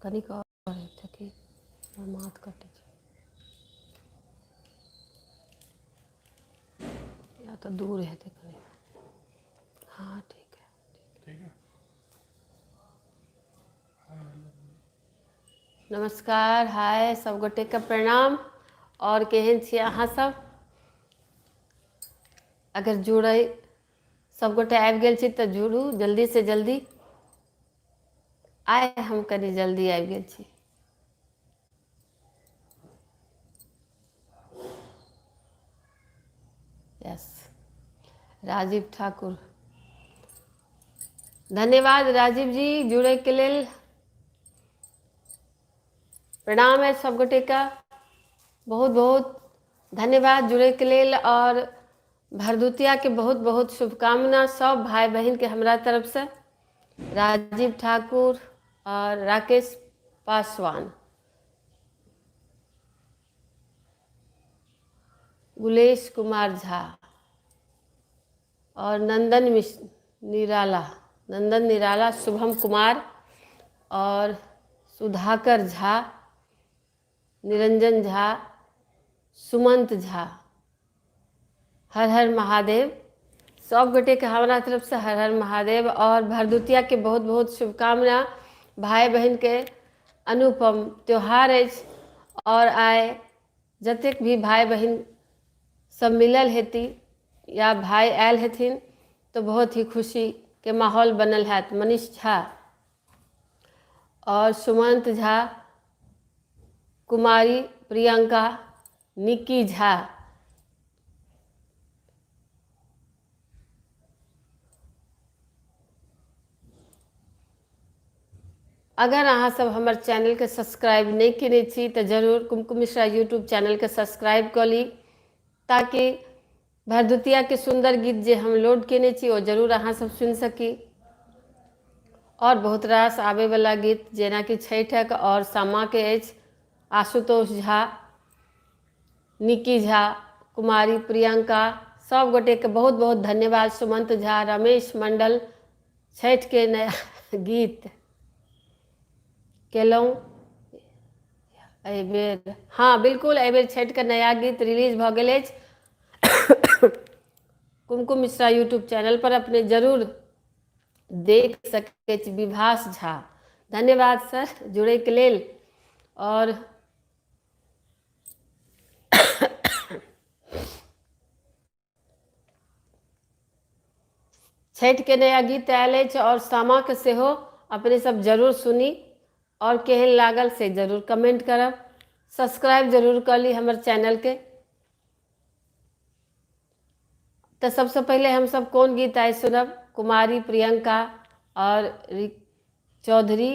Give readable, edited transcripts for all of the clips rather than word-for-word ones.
कनिक आओर हेतै की हमर माथ कटै छै या तऽ दूर हेतै कनि। हँ, ठीक है। ठीक है। नमस्कार, हाय, सब गोटेके प्रणाम। आओर केहन छियै अहाँ सब? अगर जुड़ै सब गोटे आबि गेल छी तऽ जुड़ू जल्दी से जल्दी। आइ हम कनि जल्दी आबि गेल छी। यस, राजीव ठाकुर, धन्यवाद राजीव जी जुड़ैके लेल। प्रणाम है सब गोटे का, बहुत बहुत धन्यवाद जुड़ैके लेल। और भरदुतिया के बहुत बहुत शुभकामना सब भाई बहन के हमरा तरफ से। राजीव ठाकुर और राकेश पासवान, गुलेश कुमार झा और नंदन मिश्र निराला, नंदन निराला, शुभम कुमार और सुधाकर झा, निरंजन झा, सुमंत झा। हर हर महादेव। सब गोटे के हमरा तरफ से हर हर महादेव और भरदुतिया के बहुत बहुत शुभकामना। भाई बहन के अनुपम त्योहार अछि और आइ जतेक भी भाई बहन सब मिलल हेती या भाई आयल हेथिन तऽ बहुत ही खुशी के माहौल बनल हैत। मनीष झा और सुमंत झा, कुमारी प्रियंका, निक्की झा, अगर अहाँ सब हमर चैनलके सब्सक्राइब नहि केने छी तऽ जरूर कुमकुम मिश्रा यूट्यूब चैनलके सब्सक्राइब कऽ ली, ताकि भरदुतियाके सुन्दर गीत जे हम लोड केने छी ओ जरूर अहाँ सब सुनि सकी। आओर बहुत रास आबैवला गीत जेनाकि छठिक आओर सामाके अछि। आशुतोष झा, निक्की झा, कुमारी प्रियंका, सब गोटेके बहुत बहुत धन्यवाद। सुमंत झा, रमेश मंडल, छठिके नया गीत केलहुँ एहिबेर। हँ बिल्कुल, एहिबेर छठिके नया गीत रिलीज भऽ गेल अछि कुमकुम मिश्रा यूट्यूब चैनल पर, अपने जरूर देख सकै छी। विभास झा, धन्यवाद सर जुड़ैके लेल। आओर छठिके नया गीत आयल अछि आओर सामाके सेहो, अपने सब जरूर सुनी आओर केहन लागल से जरूर कमेंट करब। सब्सक्राइब जरूर कऽ ली हमर चैनलके। तऽ सबसँ पहिले हमसब कोन गीत आइ सुनब? कुमारी प्रियंका और चौधरी,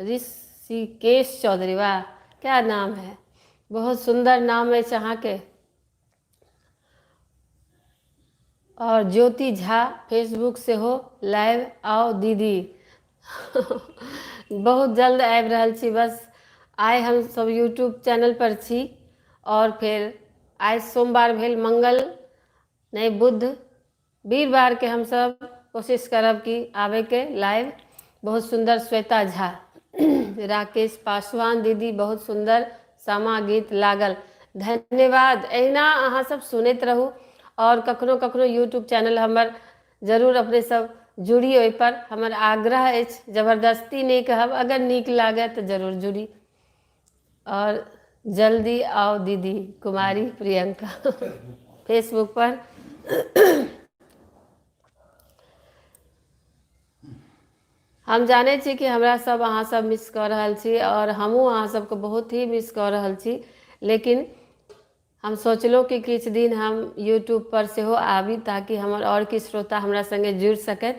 ऋषिकेश चौधरी, वाह क्या नाम है, बहुत सुन्दर नाम अछि अहाँके। और ज्योति झा फेसबुक सेहो लाइव आउ दीदी। बहुत जल्द आबि रहल छी, बस आइ हम सब यूट्यूब चैनल पर छी और फेर आइ सोमवार भेल, मंगल नहि बुध वीरवारके हमसब कोशिश करब कि आबैके लाइव। बहुत सुन्दर श्वेता झा, राकेश पासवान दीदी, बहुत सुन्दर सामा गीत लागल, धन्यवाद। एहिना अहाँ सब सुनैत रहू और कखनो कखनो यूट्यूब चैनल हमर जरूर अपने सब जुड़ी, ओहिपर हमर आग्रह अछि, जबरदस्ती नहि कहब, अगर नीक लागय तऽ जरूर जुड़ी। और जल्दी आओ दीदी, कुमारी प्रियंका फेसबुक पर। हम जानै छी कि हमरा सब अहाँ सब मिस कऽ रहल छी और हमहूँ अहाँ सबके बहुत ही मिस कऽ रहल छी, लेकिन हम सोचलहुँ कि किछु दिन हम यूट्यूब पर सेहो आबी ताकि हमर आओर किछु श्रोता हमरा सङ्गे जुड़ि सकथि।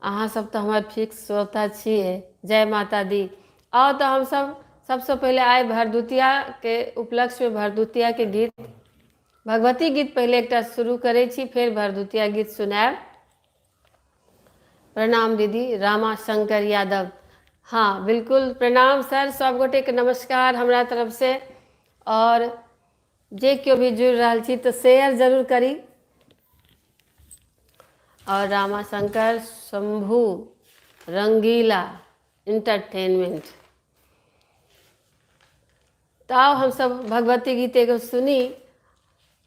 अहाँ सब तऽ हमर फिक्स श्रोता छियै। जय माता दी। आउ तऽ हमसब सबसँ पहिले आइ भरदुतियाके उपलक्ष्यमे भरदुतियाके गीत, भगवती गीत पहिले एकटा शुरू करै छी, फेर भरदुतिया गीत सुनायब। प्रणाम दीदी, रामा शंकर यादव। हाँ बिल्कुल, प्रणाम सर, सब गोटेके नमस्कार हमरा तरफ से। और जे केओ भी जुड़ि रहल छी तऽ शेयर जरूर करी। और रामा शंकर शंभू रंगीला इंटरटेनमेंट। तऽ आउ हमसभ भगवती गीत एगो सुनी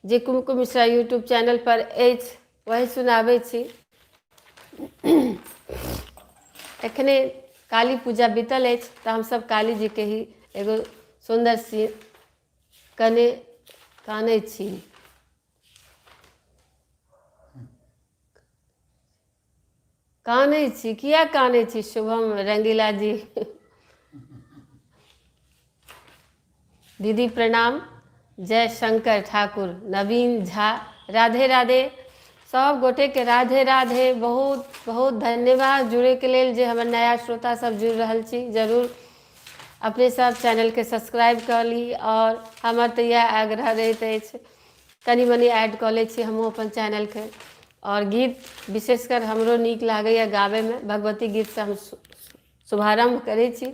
जे कुमकुम मिश्रा यूट्यूब चैनल पर अछि, वही सुनाबै छी। एखने काली पूजा बीतल अछि तऽ हमसभ काली जीके ही एगो सुन्दर सी कने कानै छी। कानै छी, किया कानै छी शुभम रंगीला जी? दीदी प्रणाम। जय शंकर ठाकुर, नवीन झा, राधे राधे। सब गोटेके राधे राधे। बहुत बहुत धन्यवाद जुड़ैके लेल। जे हमर नया श्रोता सब जुड़ि रहल छी, जरूर अपने सब चैनलके सब्सक्राइब कऽ ली। आओर हमर तऽ इएह आग्रह रहैत अछि, कनि मनि ऐड कऽ लै छी हमहूँ अपन चैनलके। आओर गीत विशेषकर हमरो नीक लागैए गाबैमे, भगवती गीतसँ हम शुभारम्भ करै छी।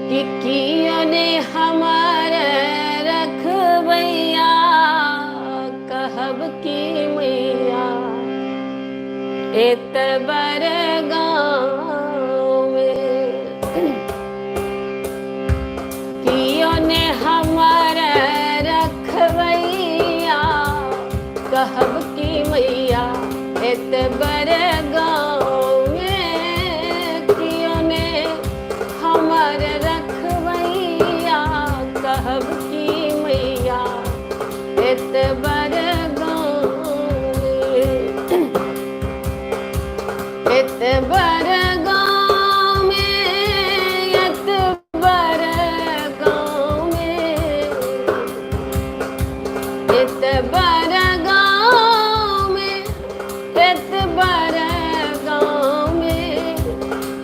कि कियो ने हमर रखबैया, कहब की मैया, एत बर गाँव में। कियो ने हमर रखबैया, कहब की मैया, एत बर गाँव में। कियो ने हमर रखबैया, कहब की मैया, एत बर गाँव में। एत बर गाँव में, एत बर गाँव में, एत बर गाँव में, एत बर गाँव में,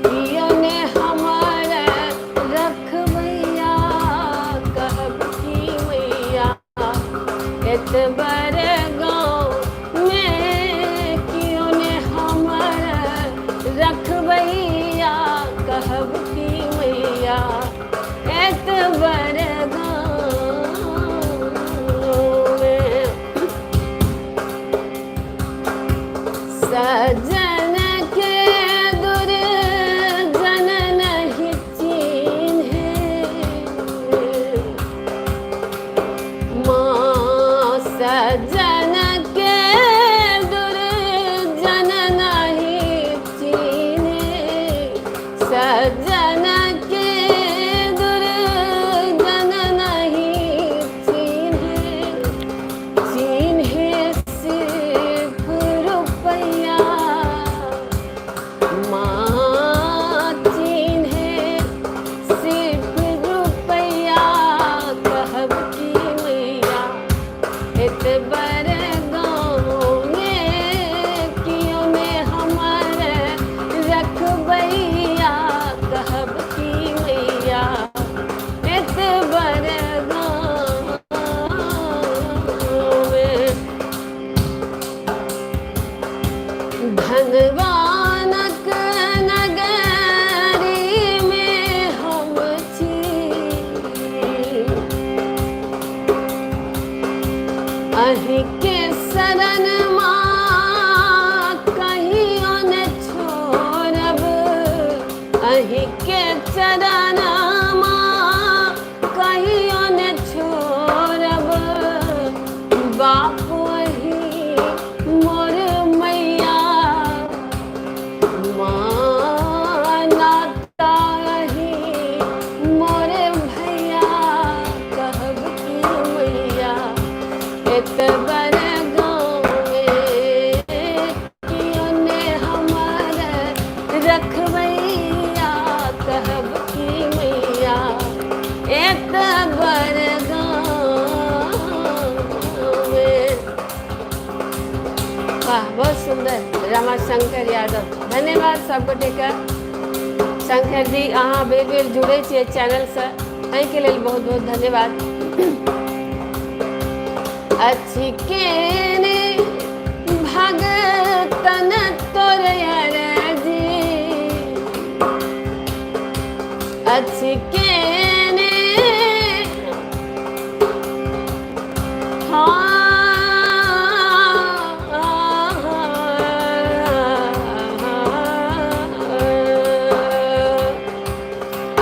कियो ने हमर रखबैया, कहब की मैया, एत बर गाँव में। कियो ने हमर रखबैया, कहब की मैया, एत बर गाँव में। सजन के दुर्जन नहीं चिन्हे माँ, सजन के दुर्जन नहीं चिन्हे, सजन के दुर्जन नहीं चिन्हे, चिन्हे सिर्फ रुपैया माँ, चिन्हे सिर्फ रुपैया, कहब की मैया, एत बर गाँव में। कियो ने हमर रखबैया, कहब की मैया, एत बर गाँव में। धनवानक नगरी में हम छी, अहीं के शरण माँ, कहियो न छोड़ब। अहीं के चरण माँ, कहियो न छोड़ब। बाप अहीं मोर मैया माँ, नाता अहीं मोर भैया, कहब की मैया, एत बर गाँव में। कियो ने हमर रखबैया, कहब की मैया। बहुत सुन्दर रमाशंकर यादव, धन्यवाद सब गोटेके। शंकर जी, अहाँ बेर बेर जुड़ै छियै चैनलसँ, एहिके लेल बहुत बहुत धन्यवाद। अछि केने भगतन तोर अरजी, अछि केने,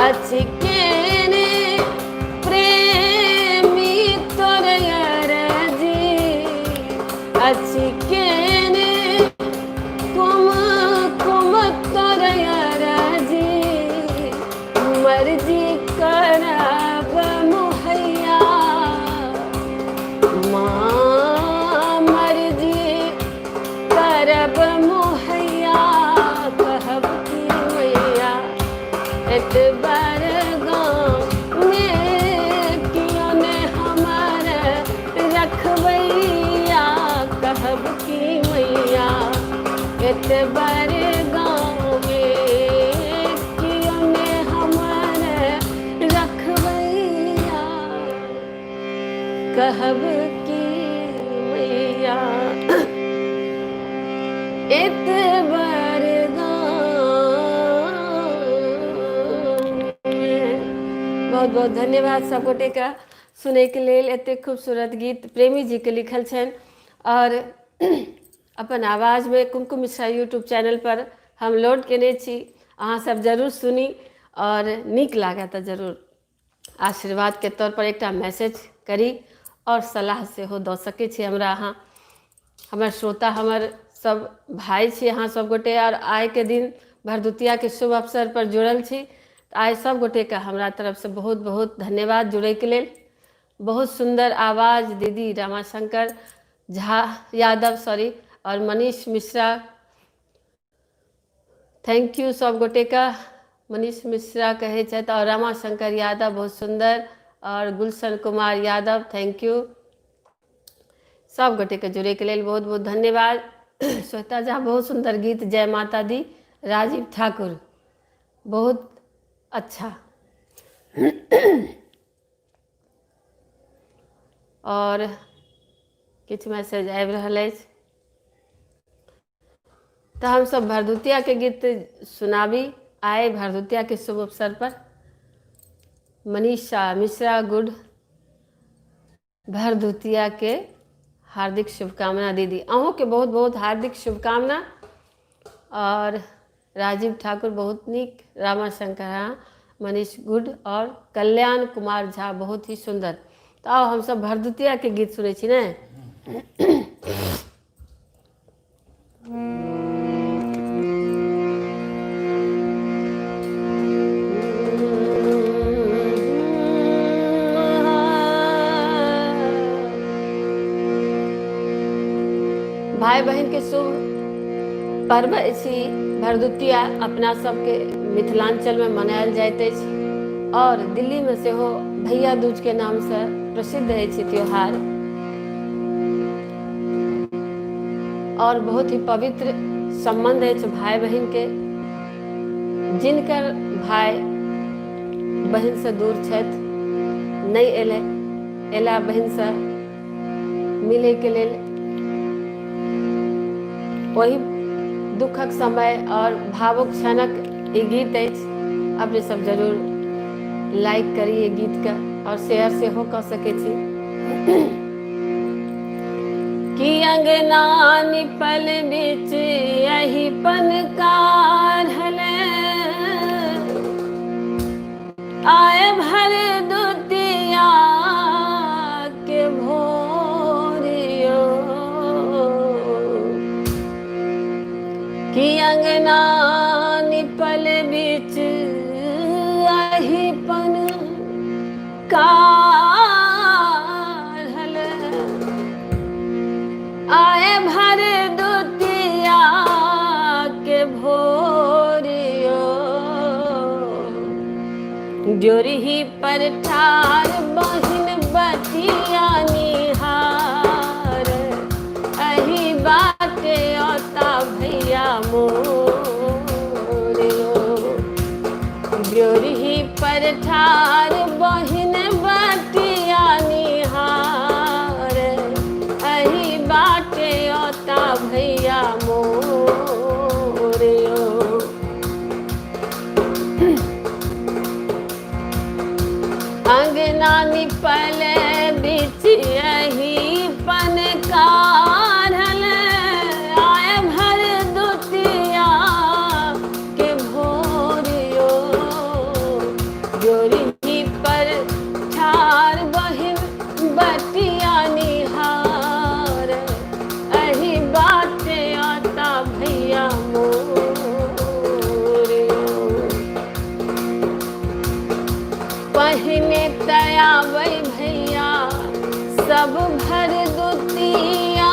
अछि केने प्रेमी तोर अरजी, अछि केने कुम कुम तोर अरजी, मर्जी करब मुहैया माँ, मर्जी करब मुहैया, कहब की मैया एतबार गाँव में कियो ने हमर रखबैया, कहब की मैया एतबार गाँव में कियो ने हमर रखबैया, कहब की मैया एतबार गाँव। बहुत बहुत धन्यवाद सब गोटेके सुनैके लेल। एतेक खूबसूरत गीत प्रेमी जीके लिखल छनि आओर अपन आवाजमे कुमकुम मिश्रा यूट्यूब चैनल पर हम लोड केने छी। अहाँ सब जरूर सुनी आओर नीक लागए तऽ जरूर आशीर्वादके तौर पर एकटा मैसेज करी आओर सलाह सेहो दऽ सकै छी हमरा अहाँ। हमर श्रोता, हमर सब भाय छी अहाँ सब गोटे, आओर आइके दिन भरदुतियाके शुभ अवसर पर जुड़ल छी। तऽ आइ सब गोटेके हमरा तरफसँ बहुत बहुत धन्यवाद जुड़ैके लेल। बहुत सुन्दर आवाज दीदी रमाशंकर झा यादव सॉरी और मनीष मिश्रा, thank you सब गोटेके। मनीष मिश्रा कहै छथि और रमाशंकर यादव बहुत सुन्दर, और गुलशन कुमार यादव thank you. सब गोटेके जुड़ैके लेल बहुत बहुत धन्यवाद। श्वेता झा बहुत सुन्दर गीत, जय माता दी। राजीव ठाकुर बहुत अच्छा। आओर किछु मैसेज आबि रहल अछि तऽ हमसभ भरदुतियाके गीत सुनाबी आइ भरदुतियाके शुभ अवसर पर। मनीषा मिश्रा गुड, भरदुतियाके हार्दिक शुभकामना दीदी। अहूँके बहुत बहुत हार्दिक शुभकामना। आओर राजीव ठाकुर बहुत नीक, रामाशंकर हाँ, मनीष गुड और कल्याण कुमार झा बहुत ही सुंदर। तऽ आउ हमसब भरदुतिया के गीत सुनै छी ने। भाई बहन के शुभ पर्व अछि भरदुतिया, अपना सबके मिथिलाञ्चलमे मनायल जाइत अछि आओर दिल्लीमे सेहो भैया दूजके नामसँ प्रसिद्ध अछि त्योहार, आओर बहुत ही पवित्र सम्बन्ध अछि भाई बहिनके। जिनकर भाई बहिनसँ दूर छथि, नहि एलै एला बहिनसँ मिलैके लेल, ओहि दुखक समय आओर भावुक क्षणक ई गीत अछि। अपने सब जरूर लाइक करी एहि गीतके आओर शेयर सेहो कऽ सकै छी। कि अंगना निपल बिच अही पन काढ़ले, आए भर दुतिया के भोरियो, कि अंगना निपल बिच अही पन काढ़ल, आए भर दुतिया के भोरियो, जोरही पर ठार बहिन बतिया निहार, अही बाटे मोर यो। ड्योढ़ी पर ठार बहिन बटिया निहार, एहि बाटे औता भैया मोर यो। अंगना निपल बिच अही पन काढ़ल, आय भर दुतिया के भोरियो। जोरही पर ठार बहिन बटिया निहार, अही बाटे आता भैया मोरियो। पहिने तयाबै भैया सब भर दुतिया,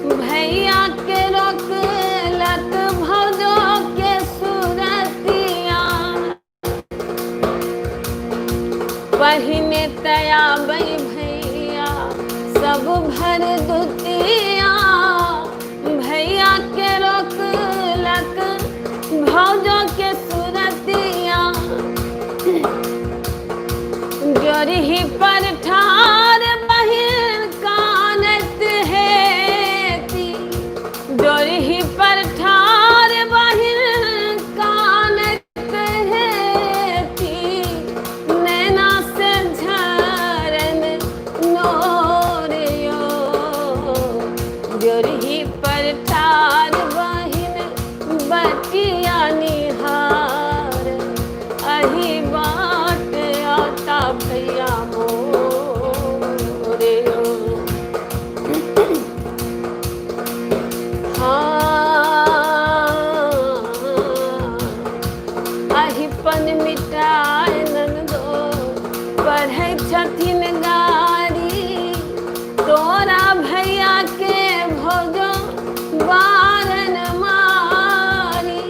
भैया के रोकलक भौजो के सुरतिया। पहिने तयाबै भैया सब भर दुतिया, भैया के रोकलक भौजो के सुरतिया। जोरही पर ठार बहिन कानत हेती, जोरही पर ठार बहिन कानत हेती, नैना से झरन नोर यो। जोरही पर ठार बहिन बटिया निहार, अही बाट आता भैया मोरे यो। हाँ, अहिपन मिटाय ननदो पढ़ै छथिन गारी, तोरा भैया के भौजो बारन मारी।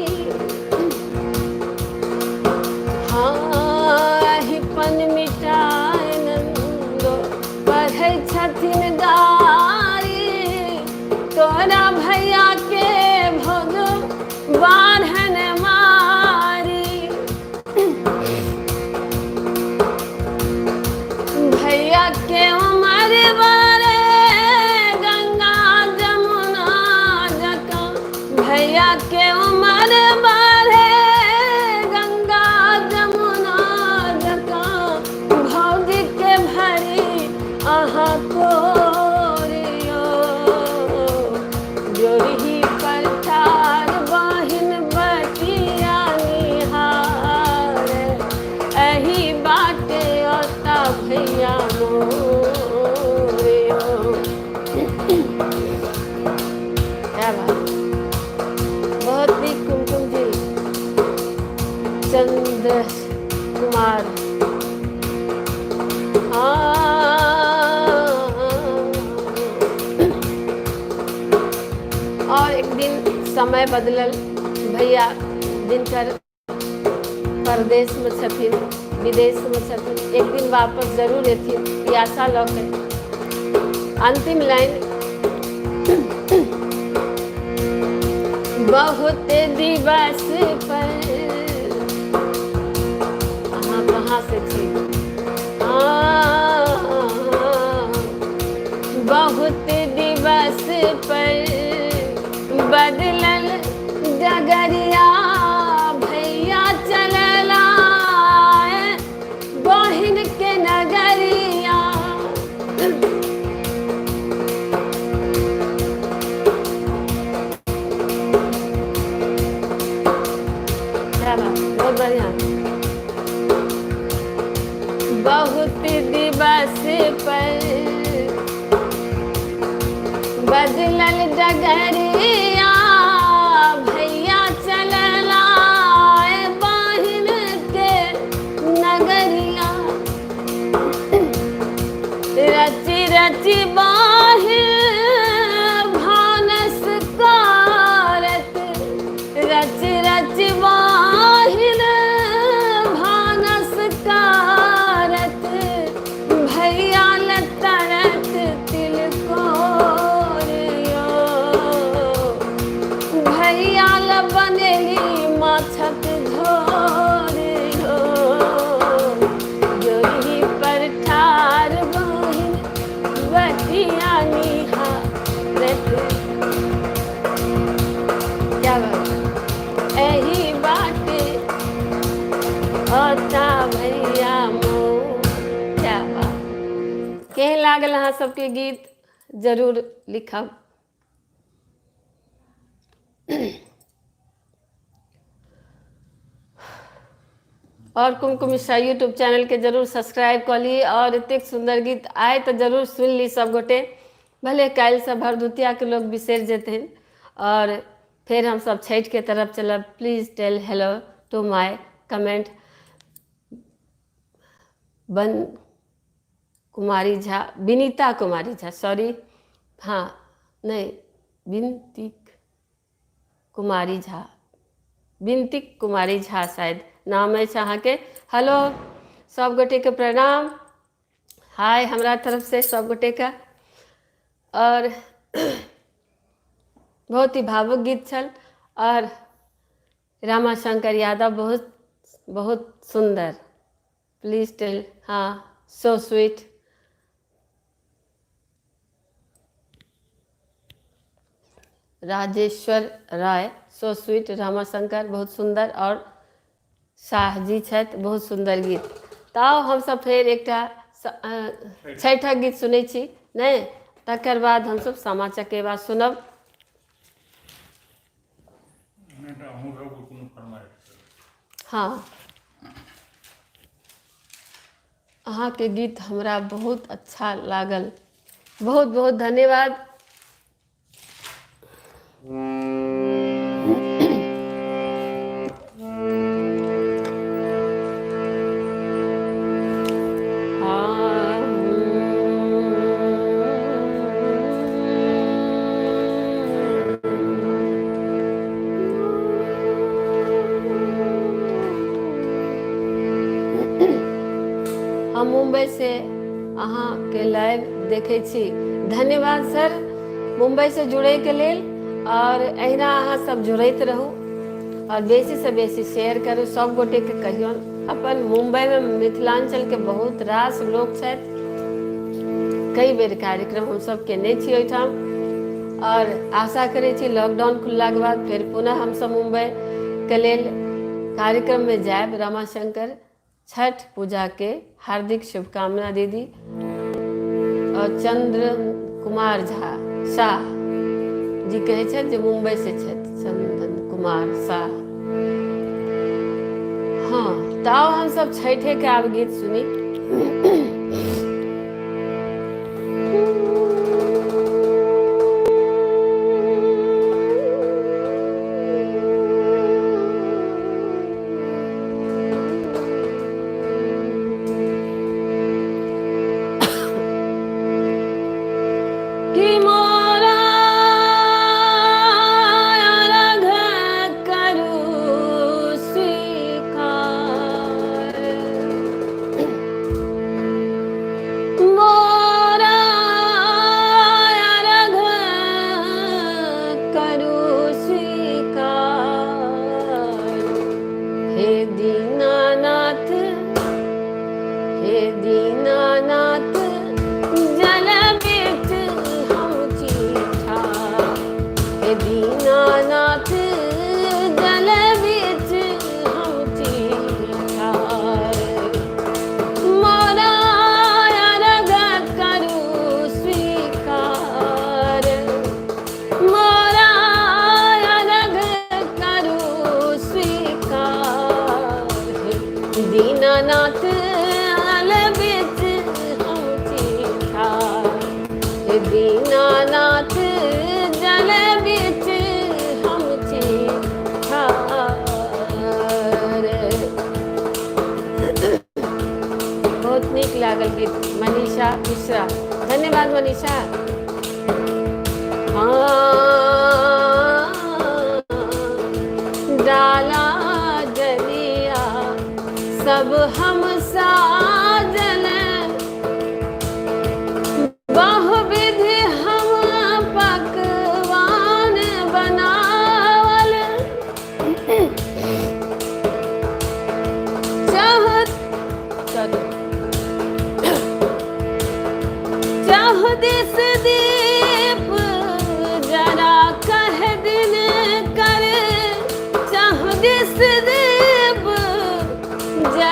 हाँ, अहिपन मिटाय ननदो पढ़ै छथिन गारी, तोरा भैया के भौजो बारहन मारी। भैया के उमर बारे गंगा जमुना जकाँ, भैया के उमर बारे गंगा जमुना जकाँ, भौजी के भरी अहाँ कोरियो। जोरही पर ठार बहिन बटिया निहार, एहि बाटे औता भैया मोरे यो। क्या बात, बहुत नीक कुमकुम जी, चंद्र कुमार। हाँ, और एक दिन समय बदलल, भैया जिनकर परदेश में छथिन, विदेश में छथिन, एक दिन वापस जरूर एथिन, ई आशा लऽ के अंतिम लाइन। बहुत दिवस पर अहाँ कहाँ से छी? हाँ, बहुत दिवस पर बदलल डगरिया, भैया चलला बहिन के नगरिया। क्या बात, बहुत बढ़िया। बहुत दिवस पर बदलल डगरिया, भैया चलला बहिन के नगरिया। रचि रचि बाहिर भानस कारत, रचि रचि बाहिर भानस कारत, भैया लतरत तिलकोर यो। भैया औता भैया मोर। क्या बात, केहन लागल अहाँ सबके गीत जरूर लिखब। और कुमकुम मिश्रा यूट्यूब चैनलके जरूर सब्सक्राइब कऽ ली आओर एतेक सुन्दर गीत आइ तऽ जरूर सुनि ली सब गोटे, भले काल्हिसँ भरदुतियाके लोक बिसरि जेथिन आओर फेर हमसब छठिके तरफ चलब। Please tell hello to my comment बन कुमारी झा, विनीता कुमारी झा, सॉरी, हाँ नहि, विनती कुमारी झा, विनती कुमारी झा शायद नाम अछि अहाँके। हेलो सब गोटेके प्रणाम, हाय हमरा तरफ से सब गोटेके। और बहुत ही भावुक गीत छल और रामाशंकर यादव बहुत बहुत सुंदर, प्लीज टेल, हाँ so sweet. Rajeshwar Rai so sweet, Ramashankar बहुत सुन्दर आओर शाह जी छथि, बहुत सुन्दर गीत। तऽ आउ हमसब फेर एकटा छठिक गीत सुनै छी नहि, तकर बाद हमसब सामा चकेबा सुनब। हँ, अहाँके गीत हमरा बहुत अच्छा लागल, बहुत बहुत धन्यवाद। हम मुंबई से अहाँके लाइव देखै छी, धन्यवाद सर मुंबई से जुड़े के लेल। और अहिना अहाँ सब जुड़ैत रहू और बेसी से बेसी शेयर करू, सब गोटे के कहियौन। अपन मुंबई में मिथिलांचल के बहुत रास लोक छथि, कई बेर कार्यक्रम हम सब केने छी ओहिठाम और आशा करै छी लॉकडाउन खुलला के बाद फेर पुनः हम सब मुंबई के लेल कार्यक्रम में जायब। रमाशंकर छठ पूजा के हार्दिक शुभकामना दीदी। और चंद्र कुमार झा शाह जी कहै छथि जे मुंबई से छथि चंदन कुमार शाह। हाँ, तऽ आउ हम सब छठे के आब गीत सुनी। कि मोरा अर्घ करू स्वीकार, मोरा अर्घ करू स्वीकार, हे दीनानाथ, हे दीनानाथ जल बिच हम चीठा, हे दीनानाथ जल बिच हम चीठा, मोरा अर्घ करू स्वीकार, मोरा अर्घ करू स्वीकार, दीनानाथ अल बिच हम चीठा, दीनानाथ जल बिच हम चीठा। बहुत नीक लागल गीत मनीषा मिश्रा, धन्यवाद मनीषा। हाँ, डाला जलिया सब हम साजन, बहुविधि हम पकवान बनावल, चाह दिस दीप जरा कह दिन कर, चाह दिस दीप जरा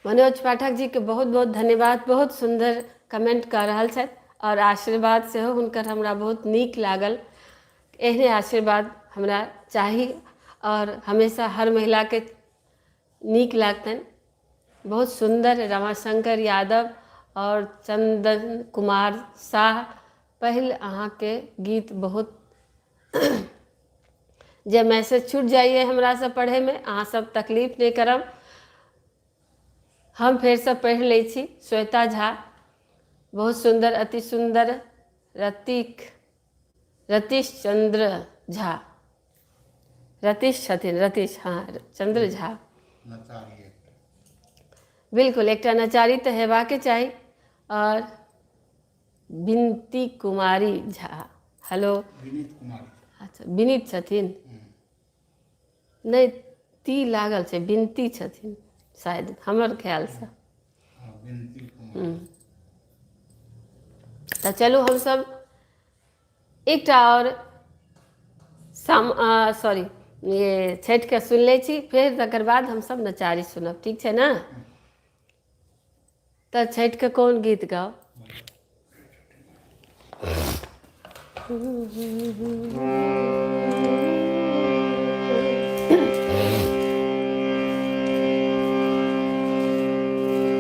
मनोज पाठक जीके बहुत बहुत धन्यवाद। बहुत सुन्दर कमेंट कऽ रहल छथि आओर आशीर्वाद सेहो हुनकर हमरा बहुत नीक लागल। एहने आशीर्वाद हमरा चाही आओर हमेशा हर महिलाके नीक लागतनि। बहुत सुन्दर रमाशंकर यादव आओर चंदन कुमार साह, पहिल अहाँके गीत बहुत जे मैसेज छूटि जाइए हमरासँ पढ़ैमे, अहाँ सब तकलीफ नहि करब, हम फेरसँ पढ़ि लै छी। श्वेता झा बहुत सुन्दर, अति सुन्दर। रतिक रतीश चंद्र झा, रतीश छथिन, रतीश, हँ, चंद्र झा, बिल्कुल एकटा नचारी तऽ हेबाके चाही। आओर विनती कुमारी झा, हेलो, अच्छा विनीत छथिन, नहि ती लागल छै, विनती छथिन शायद हमर ख्यालसँ। तऽ चलू हमसब एकटा आओर साम सॉरी ये छठिके सुनि लै छी, फेर तकर बाद हमसब नचारी सुनब, ठीक छै ने? तऽ छठिके कोन गीत गाउ?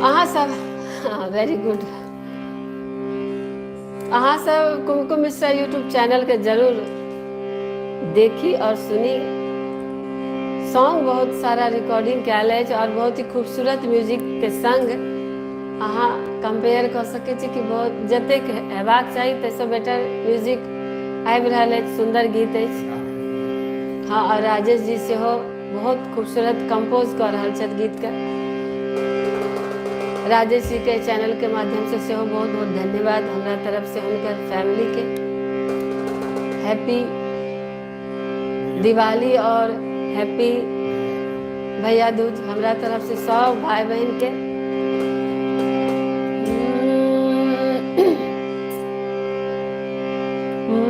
अहाँ सब वेरी गुड। अहाँ सब कुमकुम मिश्रा यूट्यूब चैनल के जरूर देखी और सुनी। सॉन्ग बहुत सारा रिकॉर्डिंग कयल अछि और बहुत ही खूबसूरत म्यूजिक के संग अहाँ कंपेयर कऽ सकै छी कि बहुत जतेक हेबाक चाही ताहिसँ बेटर म्यूजिक आबि रहल अछि, सुन्दर गीत अछि। हँ, और राजेश जी सेहो बहुत खूबसूरत कंपोज कऽ रहल छथि गीतके। राजेश जी के चैनल के माध्यम से सेहो बहुत बहुत धन्यवाद हमरा तरफ से हुनकर फैमिली के। हैप्पी दिवाली और हैप्पी भैया दूज हमरा तरफ से सब भाई बहन के।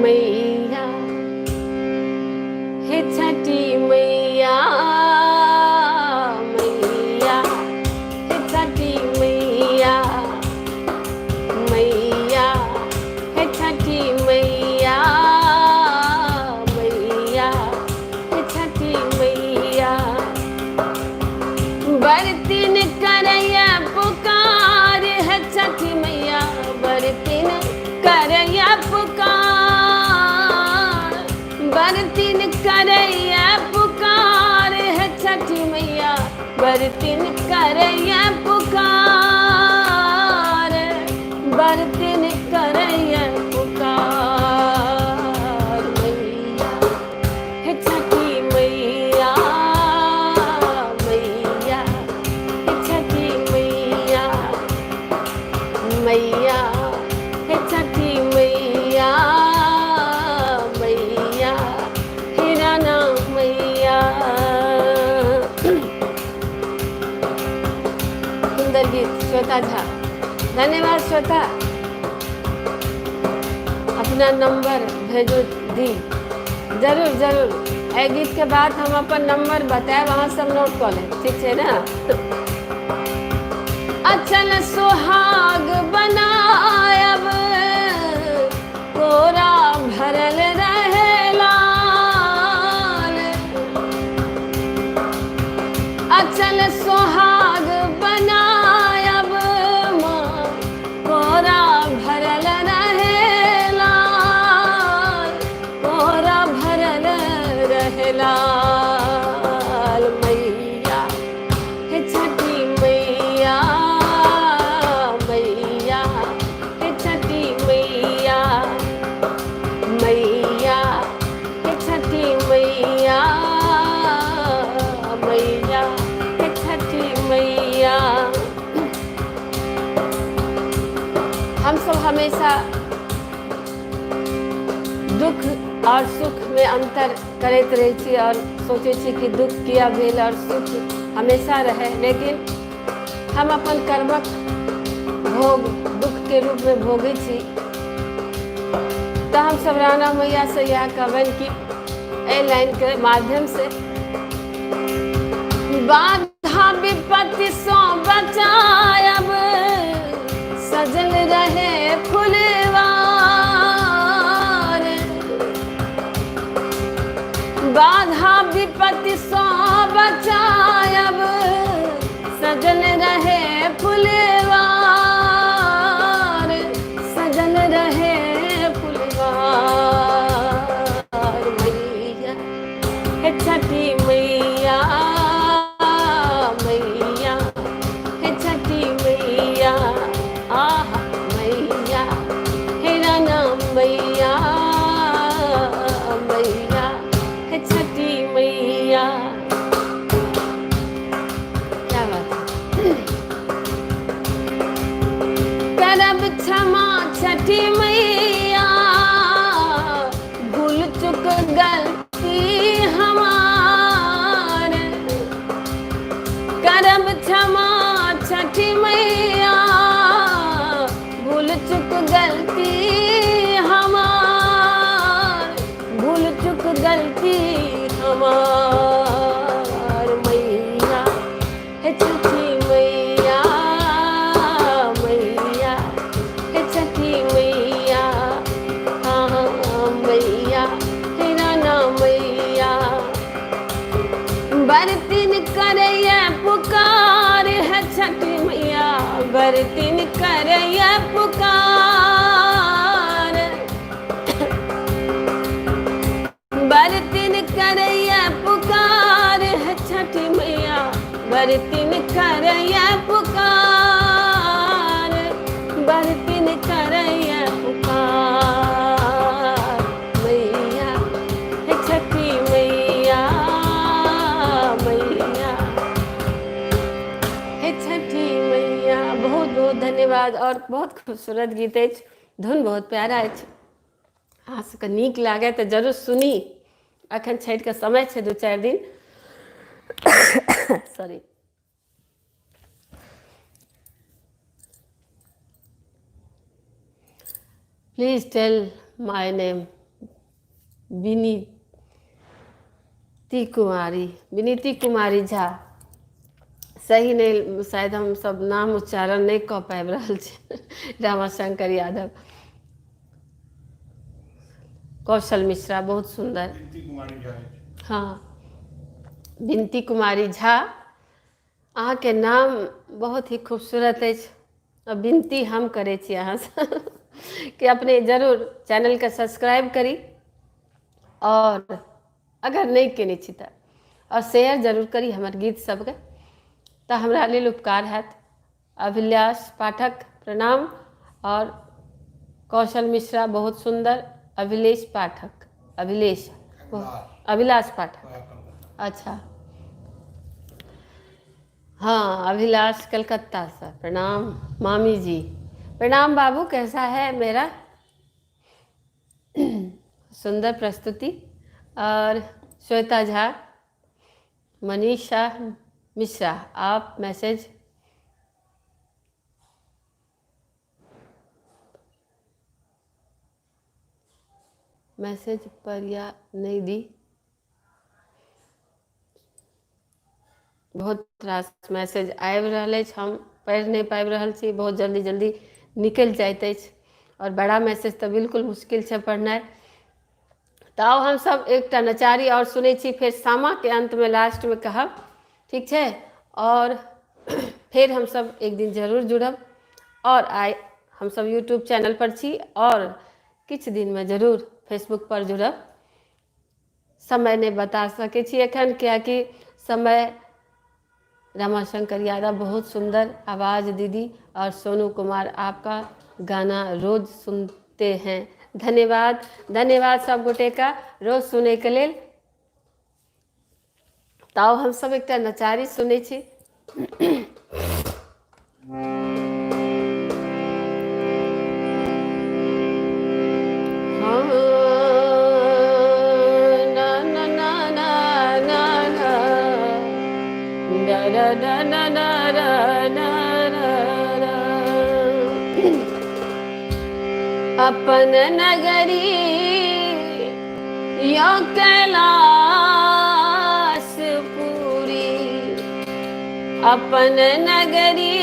मैया हे छठी मैया, मैया हे छठी मैया, मैया हे छठी मैया, मैया हे छठी मैया। बरतिन करैया पुकार है छठी मैया, बरतिन करैया पुकार, बरतिन करैया पुकार है छठी मैया, बरतिन करैया पुकार, बरतिन करैया पुकार। मैया हे छठी मैया, मैया हे छठी मैया, मैया हे छठी मैया, मैया हे राना मैया। सुंदर गीत श्वेता झा, धन्यवाद श्वेता। अपना नंबर भेजो दी, जरूर जरूर। एहि गीत के बाद हम अपन नंबर बतायब, अहाँ सब नोट कऽ लेब, ठीक छै ने? अचल सुहाग बनायब, कोरा भरल रहे लाल। अचल सुहाग बनायब माँ, कोरा भरल रहे लाल, कोरा भरल रहे लाल। मैया हे छठी मैया, मैया हे छठी मैया, मैया हे छठी मैया, मैया हे छठी मैया। हम सब हमेशा दुख और सुख में अंतर करैत रहै छी और सोचै छी कि दुख किया भेल और सुख हमेशा रहे, लेकिन हम अपन कर्मक भोग दुख के रूप में भोगै छी। तऽ हम सब राणा मैया से इएह कहबनि कि एहि लाइन के माध्यम से बाधा विपत्ति सँ बचायब, सजल रहे फुलवार। बाधा विपत्ति सँ बचायब, सजल रहे फुलवार, सजल रहे फुलवार। मैया हे छठी मैया, मैया हे छठी मैया, आहा मैया हे राना मैया, मैया हे छठी मैया। क्या बात है। करब क्षमा छठी मैया, भूल चुक गलती हमार। करब क्षमा छठी मैया, भूल चुक गलती हमार, भूल चुक गलती हमार। मैया हे छठी मैया, मैया हे छठी मैया, हाँ मैया हे राना मैया। बरतिन करैया पुकार है छठी मैया, बरतिन करैया पुकार, बरतिन करैया पुकार है छठी मैया, बरतिन करैया पुकार, बरतिन करैया पुकार। मैया हे छठी मैया, मैया हे छठी मैया। बहुत बहुत धन्यवाद। और बहुत खूबसूरत गीत अछि, धुन बहुत प्यारा अछि। अहाँ सबके नीक लागै तऽ जरूर सुनी। अखन छठिके समय छै 2-4 दिन। Sorry, please tell my name. Viniti Kumari, Viniti Kumari Jha. सही नहि, शायद हम सब नाम उच्चारण नहि कऽ पाबि रहल छी। रामाशंकर यादव, कौशल मिश्रा, बहुत सुंदर। हाँ, विनती कुमारी झा, अहाँके नाम बहुत ही खूबसूरत अछि। आ विनती हम करै छी अहाँसँ कि अपने जरूर चैनलके सब्सक्राइब करी, आओर अगर नहि केने छी तऽ आओर शेयर जरूर करी हमर गीत सबके, तऽ हमरा लेल उपकार हैत। अभिलाष पाठक प्रणाम, और कौशल मिश्रा बहुत सुंदर, अभिलेश पाठक, अभिलेश अभिलाष पाठक, अच्छा हाँ, अभिलाष कलकत्ता से प्रणाम। मामी जी प्रणाम। बाबू कैसा है मेरा सुंदर प्रस्तुति। और श्वेता झा, मनीषा मिश्रा, आप मैसेज मैसेज पर या नहीं दी। बहुत रास मैसेज आबि रहल अछि, हम पढ़ि नहि पाबि रहल छी, बहुत जल्दी जल्दी निकलि जाइत अछि, आओर बड़ा मैसेज तऽ बिल्कुल मुश्किल छै पढ़नाइ। तऽ आउ हमसब एकटा नचारी आओर सुनै छी, फेर सामाके अन्तमे लास्टमे कहब, ठीक छै? आओर फेर हमसब एक दिन जरूर जुड़ब। आओर आइ हमसब यूट्यूब चैनल पर छी, आओर किछु दिनमे जरूर फेसबुक पर जुड़ब। समय नहि बता सकै छी एखन, किएकि समय। रमाशंकर यादव बहुत सुंदर आवाज़ दीदी, और सोनू कुमार आपका गाना रोज सुनते हैं, धन्यवाद। धन्यवाद सब गोटे का रोज सुने के लेल। तऽ आउ हमसब एकटा नचारी सुनै छी। अपन नगरी यो कैलाश पूरी, अपन नगरी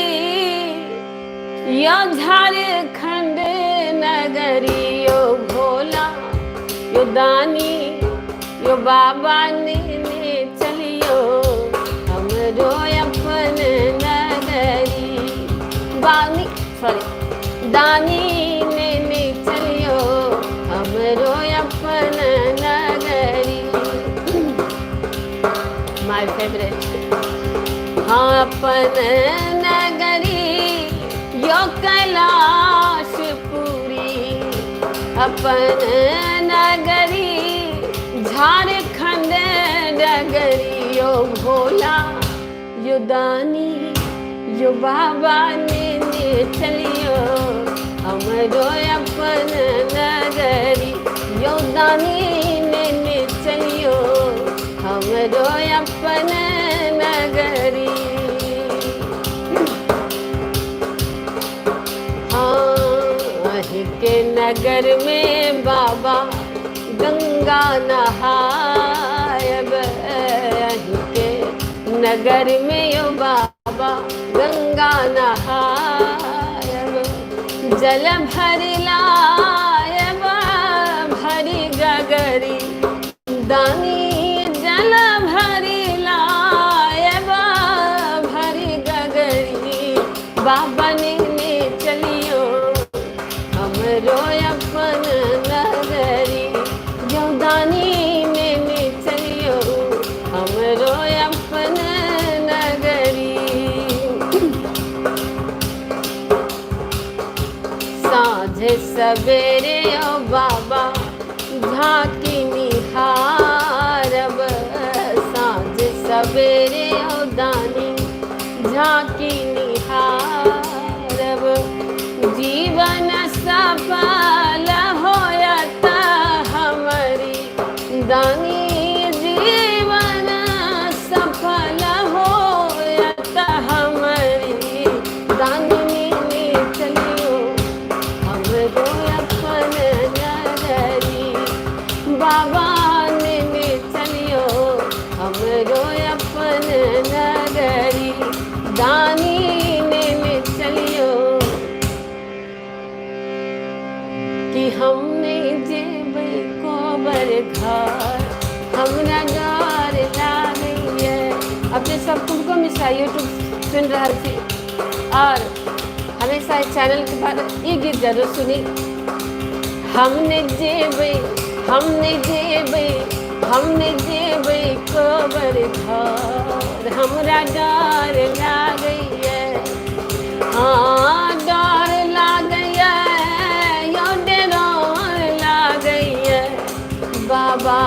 यो झारखंड नगरी यो भोला यो दानी यो बाबा ने चलियो हमरो अपन नगरी बानी सॉरी दानी ने चलियो हमरो अपन नगरी। My favourite. हाँ अपन नगरी यो कैलाशपुरी अपन नगरी झारखंड नगरी यो भोला यो दानी यो बाबा ने चलियो हमरो अपन नगरी यो दानी ने चलियो हमरो अपन नगरी। हाँ अहीं के नगर में बाबा गंगा नहायब अहीं के नगर में यो बाबा गंगा नहायब जल भरि लायब भरि गगरी दानी जल भरि लायब भरि गगरी बाबा ने चलियो हमरो अपन नगरी यो दानी ने चलियो हमरो अपन नगरी। साँझ सवेरे ओ बाबा झांकी निहारब साँझ सवेरे ओ दानी झांकी निहारब जीवन सफल होयत हमारी दानी जीवन सफल होयत हमारी दानी ने चलियो हमरो अपन नगरी बाबा ने चलियो हमरो अपन नगरी दानी ने चलियो कि हम नहि जेबै कोबर घर हमरा डर लागैए। अपने सब कुमकुम मिश्रा यूट्यूब सुनि रहल छी और हमेशा इस चैनल के बाद ई गीत जरूर सुनी। हम नहि जेबै हम नहि जेबै हम नहि जेबै कोबर घर हमरा डर लागैए। हाँ डर लागैए यो डर लागैए बाबा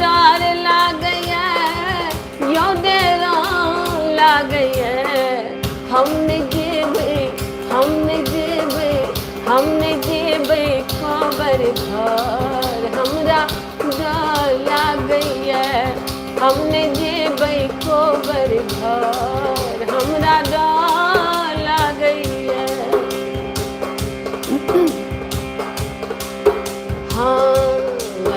डर लागैए यो डर लागैए हम नहि जेबै हम नहि जेबै हम नहि जेबै कोबर घर हमरा डर लागैए हम नहि जेबै कोबर घर हमरा डर लागैए। हाँ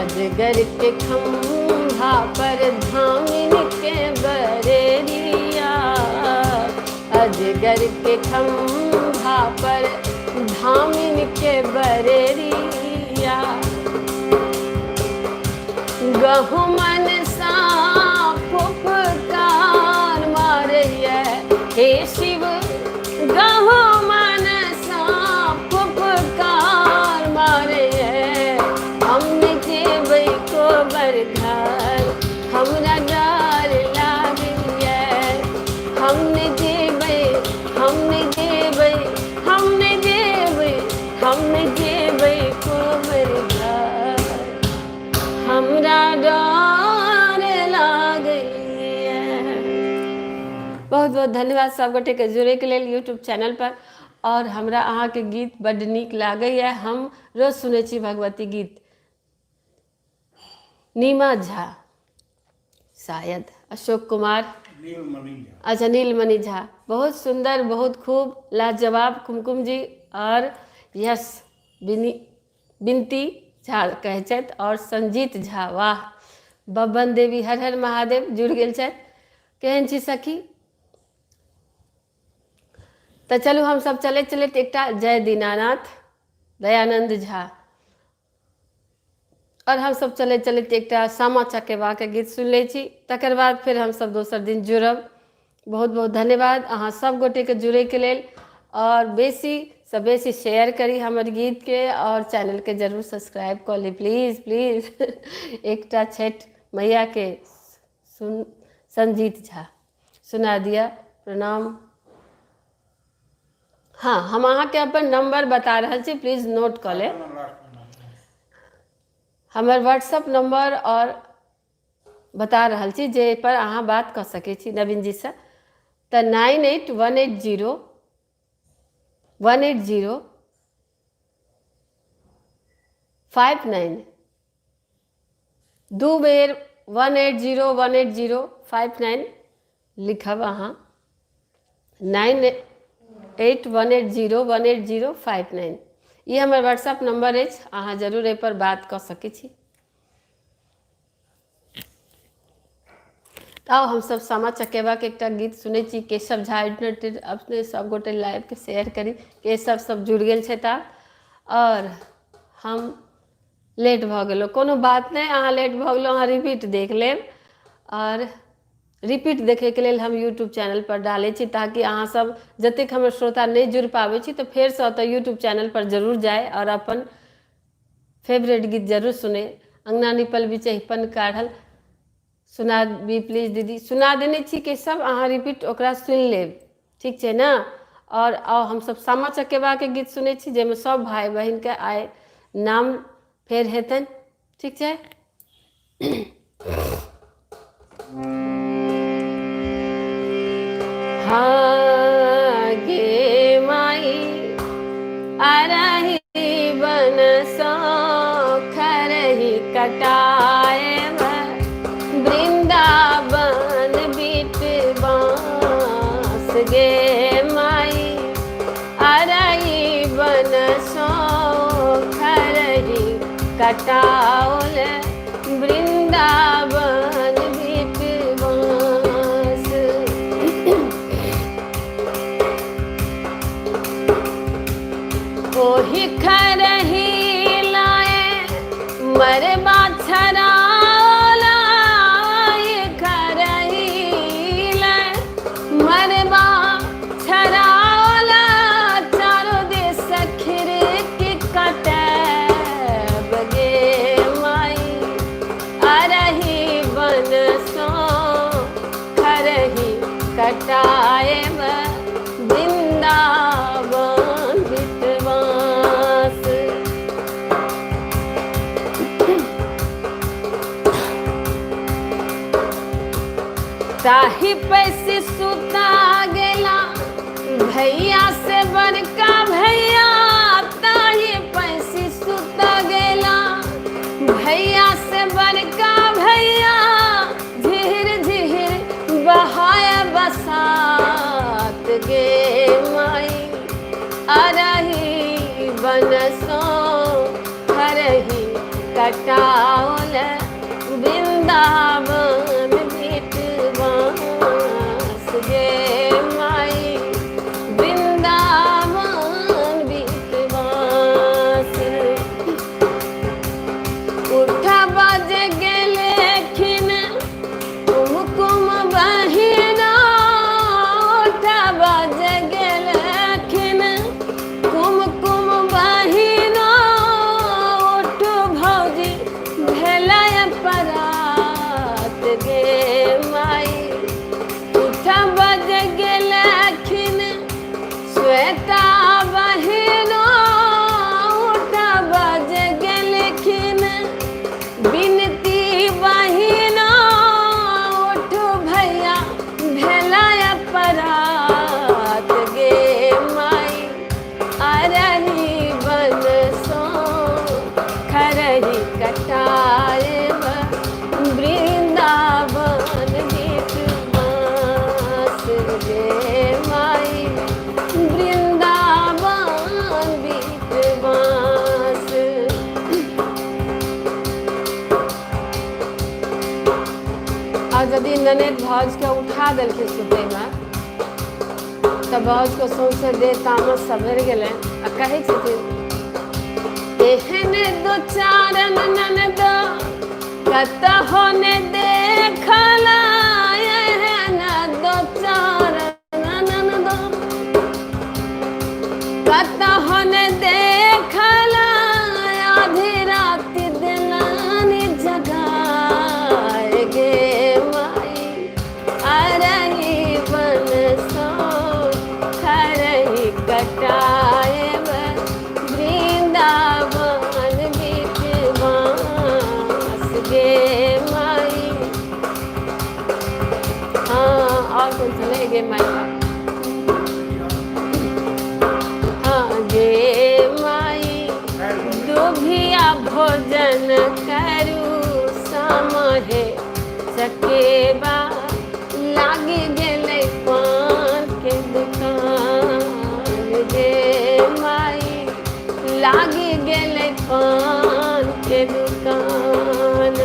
अजगर के खम्भा पर धामिन के बरेरिया अजगर के खम्भा पर धामिन के बरेरिया गहुमन साँप फुफकार मारैए हे शिव गहुमन साँप फुफकार मारैए हम नहि जेबै कोबर घर हमरा डर लागैए हम नहि जेबै हम नहि जेबै हम नहि जेबै हम नहि जेबै कोबर घर हमरा डर लागैए। बहुत बहुत धन्यवाद सब गोटे के जुड़े के लेल यूट्यूब चैनल पर और हमरा अहाँ के गीत बड नीक लागैए, हम रोज सुनै छी भगवती गीत। नीमा झा शायद अशोक कुमार नीलमणि झा। अच्छा नीलमणि झा, बहुत सुंदर बहुत खूब लाजवाब कुमकुम जी और यस बिनती झा कहै छथि और संजीत झा, वाह बब्बन देवी हर हर महादेव जुड़ गेल छथि। केहन छी सखी? तऽ चलू हमसभ चलैत चलैत एकटा जय दीनानाथ दयानन्द झा आओर हमसभ चलैत चलैत एकटा सामा चकेबाके गीत सुनि लै छी तकर बाद फेर हमसभ दोसर दिन जुड़ब। बहुत बहुत धन्यवाद अहाँ सब गोटेके जुड़ैके लेल आओर बेसीसँ बेसी शेयर करी हमर गीतके आओर चैनलके जरूर सब्सक्राइब कऽ ली प्लीज प्लीज। एकटा छठि मैयाके सुन संजीत झा सुना दिअ प्रणाम। हँ हम अहाँके अपन नंबर बता रहल छी, प्लीज नोट कऽ लेब हमर व्हाट्सअप नंबर आओर बता रहल छी जे पर अहाँ बात कऽ सकै छी नवीन जीसँ। तऽ 98 180 180 59, दू बेर 180 180 59 लिखब अहाँ, 981801 80 59, ई हमर व्हाट्सअप नंबर अछि, अहाँ जरूर एहिपर बात कऽ सकै छी। तऽ आउ हमसभ सामा चकेबाके एकटा गीत सुनै छी। केशव झा इन्टरटेन, अपने सब गोटे लाइवके शेयर करी। केशव सब जुड़ि गेल छथि आब। आओर हम लेट भऽ गेलहुँ, कोनो बात नहि, अहाँ लेट भऽ गेलहुँ, अहाँ रिपीट देख लेब। आओर रिपीट देखैके लेल हम यूट्यूब चैनलपर डालै छी ताकि अहाँसभ जतेक हमर श्रोता नहि जुड़ि पाबै छी तऽ फेरसँ ओतऽ यूट्यूब चैनलपर जरूर जाय आओर अपन फेवरेट गीत जरूर सुनै। अङ्गना निपल बिचहिपन काढ़ल सुना बी प्लीज दीदी। सुना देने छी केशव, अहाँ रिपीट ओकरा सुनि लेब, ठीक छै ने? आओर आउ हमसभ सामा चकेबाके गीत सुनै छी जाहिमे सभ भाय बहिनके आइ नाम फेर हेतनि, ठीक छै? हाँ गे माई अरही बन सो खरही कटाए वृंदावन बीट बांस गे माई अरही बन सो खरही कटाओल वृंदावन बीट बांस। ओहि खरही लाए मरबा छराला, खरही लाए मरबा छराला, चारो दिस खिड़की कटैब गे माई अरही बन सो खरही कटाएब वृंदावन बिटवास। ताही पैसे सुता गेला भैया से बड़का भैया, ताही पैसे सुता गेला भैया से बड़का भैया, झिहिर झिहिर बहाय बसात गे माई अरही बनसो खरही कटाओल वृंदावन बीट बांस गे माई वृंदावन बीट बांस। उठा बज गेलखिन कुमकुम बहिना, उठा बज गेलखिन कुमकुम बहिना, उठ भौजी भेलै परात गे माई, उठा बज गेलखिन श्वेता बहिना, उठा बज गेलखिन बिनती बहिना, उठ भैया भेलै परात गे माई अरही बन सो खरही कटाएब वृंदावन बीट बांस गे माई वृंदावन बीट बांस। आ यदि ननद भाउजके उठा देलखिन सुतैमे तऽ भाउजके सौंसे देह तामससँ भरि गेलनि आ कहै छथिन, एहन दू चारण ननद कतहो ने देखल, एहन दू चारण ननद कतहो ने देखल, आधी राति दिलानी जगाए गे माई, अरही बन सो खरही कटाएब, वृंदावन बीच बाँस गे माई। हाँ, और कौन छलै गे माई का? हाँ, गे माई दुभिया भोजन करू, समहे चकेबा लागि गेलै पान के दुकान गे माई, लागि गेलै पान के दुकान।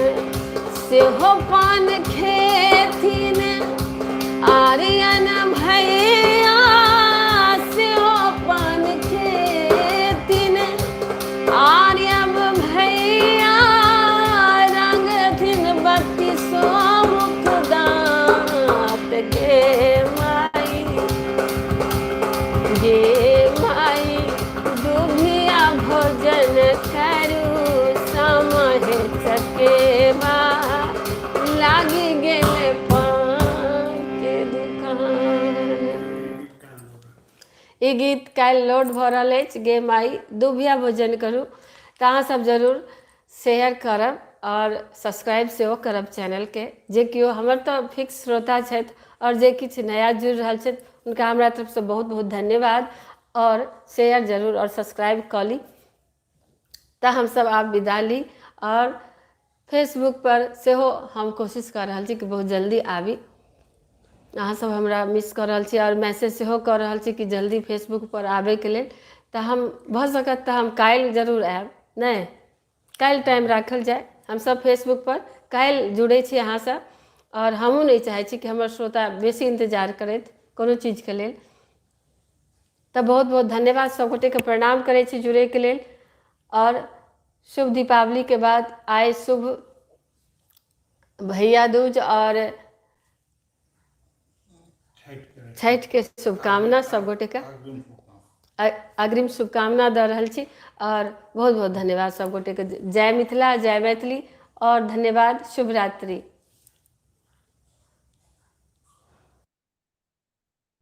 सेहो पान खेथिन आर्यन भैया, सेहो पान खेथिन आर्यब भैया, रंगथिन बत्तीसो मुख दाँत गे माई, गे माई दुभिया भोजन करू, समहे चकेबा लागि गेल पान के दुकान। ई गीत काल्हि लोड भऽ रहल अछि, गे माइ दुभिया भोजन करू। तऽ अहाँसभ जरूर शेयर करब आओर सब्सक्राइब सेहो करब चैनलके। जे केओ हमर तऽ फिक्स श्रोता छथि आओर जे किछु नया जुड़ि रहल छथि, हुनका हमरा तरफसँ बहुत बहुत धन्यवाद, आओर शेयर जरूर आओर सब्सक्राइब कऽ ली। तऽ हमसभ आब विदा ली, आओर फेसबुकपर सेहो हम कोशिश कऽ रहल छी कि बहुत जल्दी आबी। अहाँसभ हमरा मिस कऽ रहल छी आओर मैसेज सेहो कऽ रहल छी कि जल्दी फेसबुकपर आबयके लेल। तऽ हम भऽ सकत तऽ हम काल्हि जरूर आयब, नहि काल्हि टाइम राखल जाय। हमसभ फेसबुकपर काल्हि जुड़ै छी अहाँसँ, आओर हमहूँ नहि चाहै छी कि हमर श्रोता बेसी इन्तजार करथि कोनो चीजके लेल। तऽ बहुत बहुत धन्यवाद सभगोटेके, प्रणाम करै छी जुड़ैके लेल। आओर शुभ दीपावलीके बाद आइ शुभ भैया दूज आओर छठिके शुभकामना सभगोटेके, अग्रिम शुभकामना दऽ रहल छी, आओर बहुत बहुत धन्यवाद सभगोटेके। जय मिथिला, जय मैथिली, आओर धन्यवाद। शुभ रात्रि।